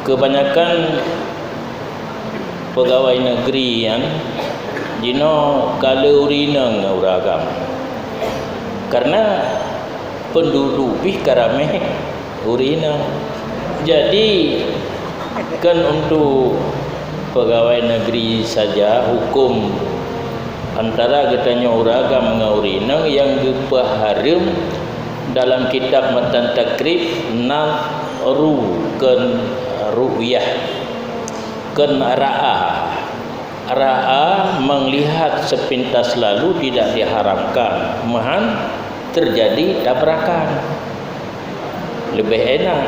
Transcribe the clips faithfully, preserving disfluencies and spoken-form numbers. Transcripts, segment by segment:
Kebanyakan pegawai negeri nyan jinoe ka le ureueng inong ngon ureueng agam. Karena penduduk pih ka ramé ureueng inong. Jadi, kon untuk pegawai negeri saja hukum antara geutanyoe ureueng agam ngon ureueng inong nyang geupeuhareuem dalam kitab Matan Takrib, nadhru, kon ru'yah, kon ra'a. Ra'a, melihat sepintas lalu, tidak diharamkan, meuhan terjadi tabrakan. Leubeh enak.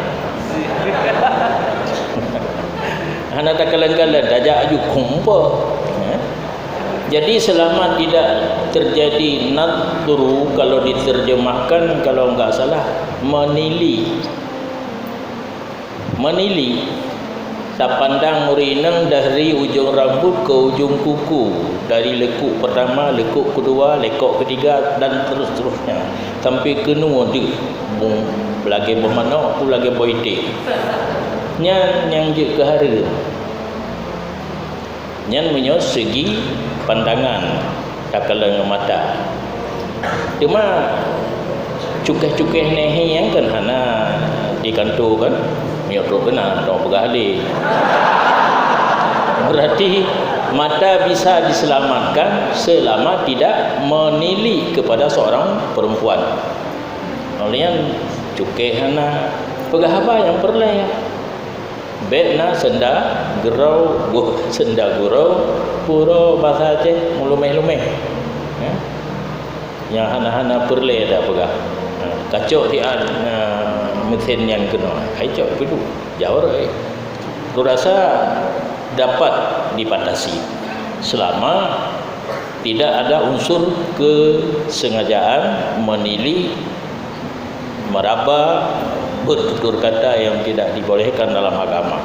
Hana takalon-kalon, tajak aju kumpa. Ya. Jadi, selama tidak terjadi nadhru, kalau diterjemahkan, kalau enggak salah, menili. Menili, tapandang ureueng inong dari ujong rambut ke ujong kuku, dari lekuk pertama, lekuk kedua, lekuk ketiga, dan terus-terusnya, sampai keunoe deuh, bung, lagèe boh manok, ku lagèe boh iték. Nyan nyang jeuet keu hareuem. Nyan meunyoe segi pandangan, takalon ngon mata. Teuma cukéh-cukéh nyan hi nyang kan hana di kantô kan, meunyoe trok keunan dong peugah lé. Berarti mata bisa diselamatkan selama tidak menilik kepada seorang perempuan. Oleh nyan cukéh hana, peugah haba nyang peureulèe. Bèk na seunda gurau, goh, seunda gurau, pura basa Aceh meuluméh-luméh. Ya. Nyang hana-hana peureulèe tapeugah. Ha, kacok siat, ha, meusén nyan keunoe. Hai cok peuduek. Jaweueb, eh. Kurasa dapat dibatasi selama tidak ada unsur kesengajaan menilik, meraba, bertutur kata yang tidak dibolehkan dalam agama.